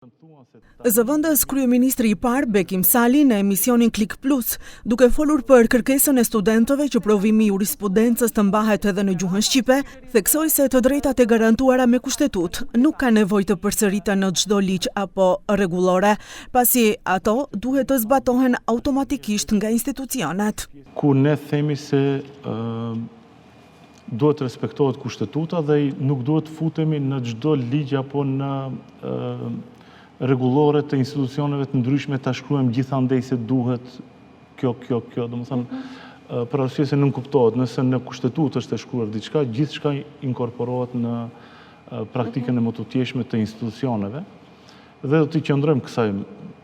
Zëvendës kryeministri i parë Bekim Sali në emisionin Klik Plus, duke folur për kërkesën e studentëve që provimi i jurisprudencës të mbahet edhe në gjuhën shqipe, theksoi se të drejtat e garantuara me kushtetutë nuk kanë nevojë të përsëriten në çdo ligj apo rregullore, pasi ato duhet të zbatohen automatikisht nga institucionet. Ku ne themi se duhet të respektohet kushtetuta dhe nuk duhet të futemi në çdo ligj apo në rregullore të institucioneve të ndryshme ta shkruajmë gjithandej se duhet kjo, kjo, kjo, domethënë, mhm. për arsye se nënkuptohet, nëse në kushtetutë është e shkruar diçka, gjithçka inkorporohet në praktikën e mhm. mëtutjeshme të institucioneve. Dhe do t'i qëndrojmë kësaj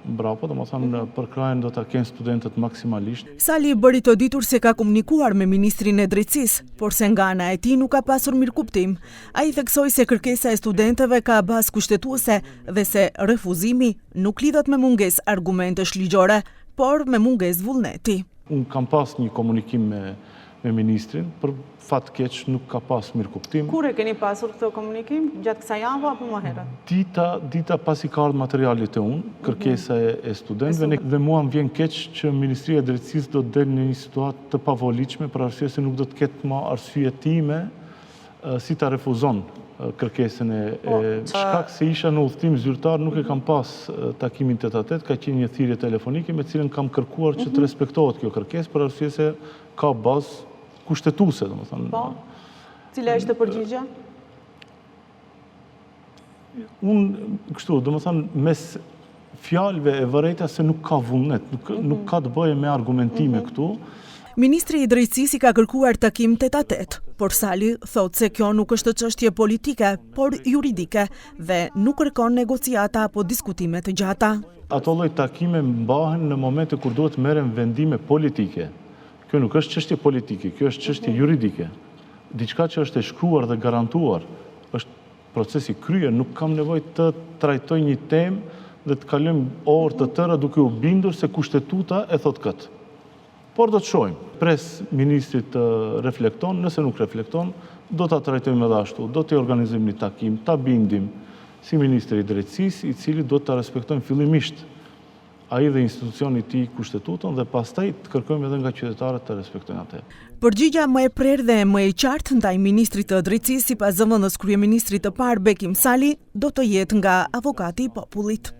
mbrapa, domethënë mhm. përkrahjen do ta kenë studentët maksimalisht. Sali bëri të ditur se ka komunikuar me ministrin e Drejtësisë, por se nga ana e tij nuk ka pasur mirëkuptim. Ai theksoi se kërkesa e studentëve ka bazë kushtetuese dhe se refuzimi nuk lidhet me mungesë argumentesh ligjore, por me mungesë vullneti. Unë kam pas një komunikim me me ministrin, për fat keq nuk ka pas mirëkuptim. Kur e keni pasur këtë komunikim? Gjatë kësaj jave apo më herët? Dita, dita pasi ka ardhur materiali te unë, mhm. kërkesa e, e studentëve, dhe mua më vjen keq që Ministria e Drejtësisë do të del në një situatë të pavolitshme për arsye se nuk do të ketë më arsyetime si ta refuzon kërkesën e po, shkak se isha në udhëtim zyrtar nuk e kam pas takimin tet a tet, ka qenë një thirrje telefonike me të cilën kam kërkuar që të mhm. respektohet kjo kërkesë për arsye se ka bazë kushtetuese, domethënë. Po. Cila ishte përgjigja? Unë, kështu, domethënë, mes fjalëve e vërejta se nuk ka vullnet, nuk, mm -hmm. nuk ka të bëjë me argumentime mm -hmm. këtu. Ministri i Drejtësisë i ka kërkuar takim tet a tet, por Sali thotë se kjo nuk është çështje politike, por juridike dhe nuk kërkon negociata apo diskutime të gjata. Ato lloj takime mbahen në momente kur duhet merren vendime politike. Kjo nuk është çështje politike, kjo është çështje mhm. juridike. Diçka që është e shkruar dhe garantuar, është proces i kryer, nuk kam nevojë të trajtoj një temë dhe të kalojmë orë të tëra duke u bindur se kushtetuta e thotë këtë. Por do të shohim. Pres ministri të reflekton, nëse nuk reflekton, do ta trajtojmë edhe ashtu. Do të organizojmë një takim, ta bindim si ministër i drejtësisë, i cili do ta respektojmë fillimisht ai dhe institucioni i tij kushtetutën dhe pastaj të kërkojmë edhe nga qytetarët të respektojnë atë. Përgjigja më e prerë dhe më e qartë ndaj ministrit të Drejtësisë sipas zëvendës kryeministrit të parë Bekim Sali do të jetë nga Avokati i Popullit.